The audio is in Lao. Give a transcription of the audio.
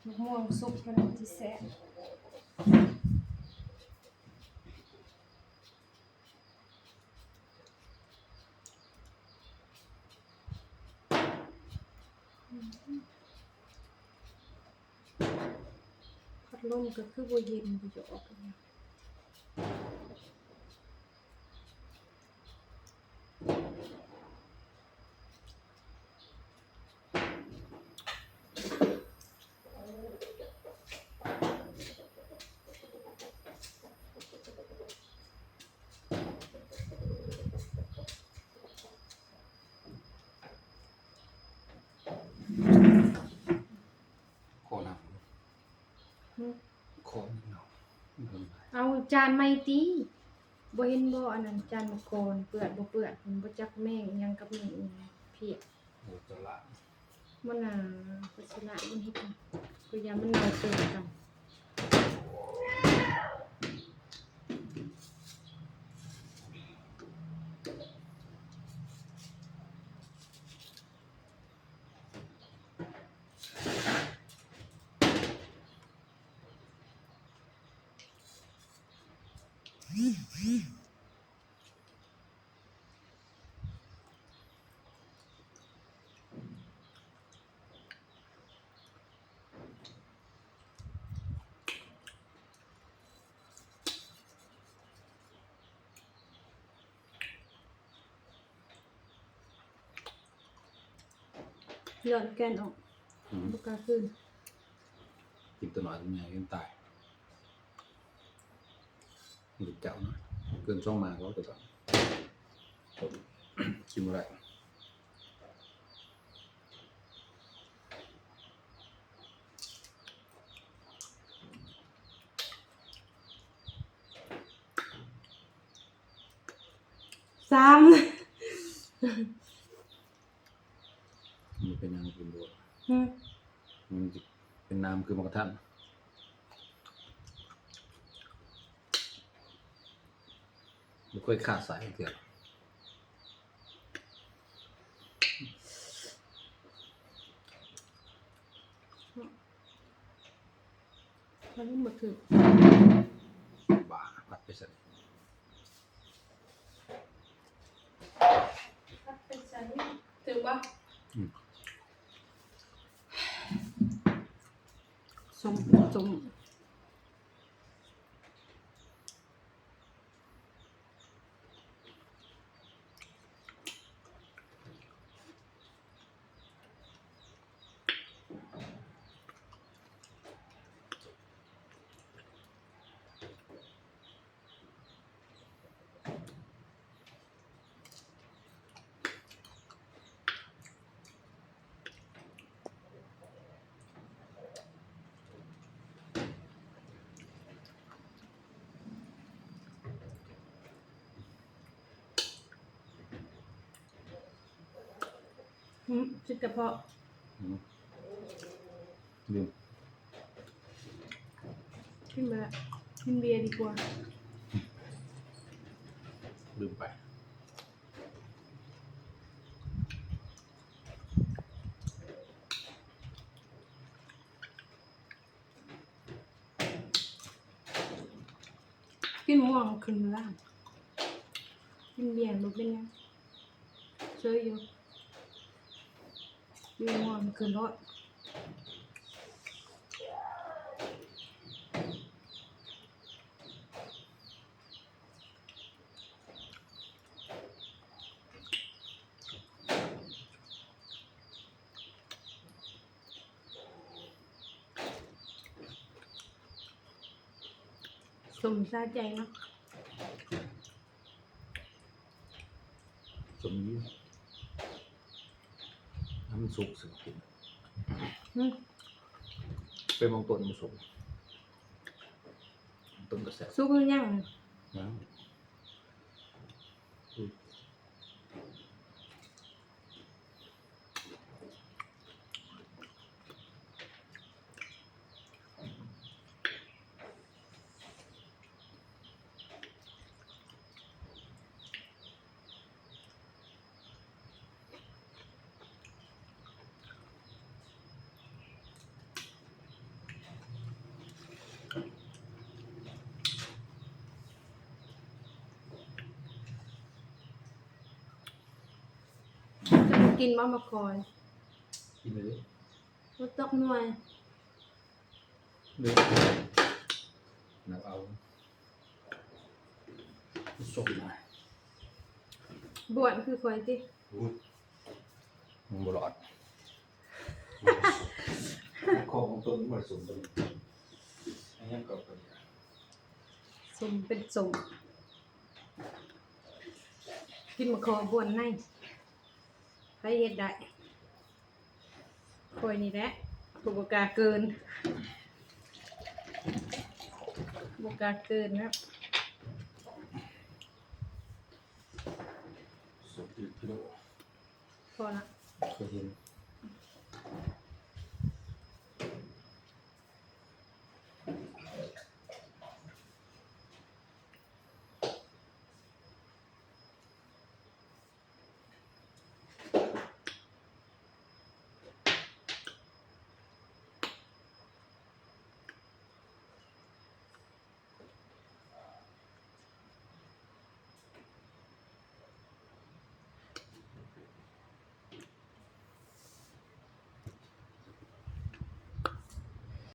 ໝາກມ່ວງສຸກເທົ່ານັ້ນທີ່ແຊບ. ພັດລົມກໍຄືບໍ່ເຢັນ ບໍ່ຢາກອອກ. ຂໍນ້ຳ ຫຶ ຂໍນ້ຳ ເອົາຈານໃໝ່ຕິ ບໍ່ເຫັນບໍ່ ອັນນັ້ນ ຈານໝາກກອນ ເປື້ອນບໍ່ເປື້ອນ ບໍ່ຈັກແມ່ງຫຍັງກັບແມ່ງອີຫຍັງ ເພຍ. ໂອ້ ຈະລະ ມັນນະ ກໍຊິລະມັນເຮັດຫຍັງ ກໍຢ່າມັນເນົ່າເຕັມກັນ. ຍ້ອນແກ່ນອອກ ອືມ ບໍ່ກ້າຄືນ ກິນຕົວນ້ອຍຕົວໃຫຍ່ຈົນຕາຍ. ເຈົ້ານະ ເກີນສອງໝາກແລ້ວ ແຕ່ວ່າກິນບໍ່ໄດ້. ສາມ ມັນເປັນຫຍັງກິນບໍ່ ຫື ມັນຊິເປັນນ້ຳຄືໝາກກະທັນ. ບໍ່ເຄີຍຂາດສາຍຈັກເທື່ອ. ມັນບໍ່ຖືກ ບ້າ ພັດໄປໃສ ພັດໄປໃສ ຖືກບໍ່? ອືມ ສົ້ມ ສົ້ມ. ອືມ ຊິກະເພາະ ອືມ ດື່ມ ກິນບໍ່ໄດ້ ກິນເບຍດີກວ່າ ລືມໄປ. ກິນໝ່ວງຂຶ້ນລາ ກິນເບຍບໍ່ເປັນຫຍັງ ເຊີຍຢູ່ ກິນໝ່ວງຂຶ້ນໂລດ. ສົມສະໃຈເນາະ ສົມຢູ່ ໃຫ້ມັນສຸກຊິກິນ ຫື ໄປເບິ່ງຕົ້ນມັນສຸກ ຕົ້ນກະແຊບ ສຸກຫຼືຍັງ? ຍັງ. ອ ກິນບໍ່ໝາກຄອຍ? ກິນເລີຍເດ້ ບໍ່ຕົກໜ່ວຍເດີ ນັບເອົາ ສົມຫຼາຍ ບ້ວນຄືຂ້ອຍຕິ ໂອ້ຍ ມັນບໍ່ລອດ ຂອງຕົນບໍ່ສົມ ອັນຫຍັງກໍ ສົມເປັນສົມ ກິນໝາກຄໍບ້ວນໃນ ໃຜເຮັດໄດ້? ຂ້ອຍນີ້ແຫຼະ ຜູ້ບໍ່ກ້າເກີນ ບໍ່ກ້າເກີນນະ ສົມອີກກິໂລ ພໍລະ ເຄີຍເຫັນ.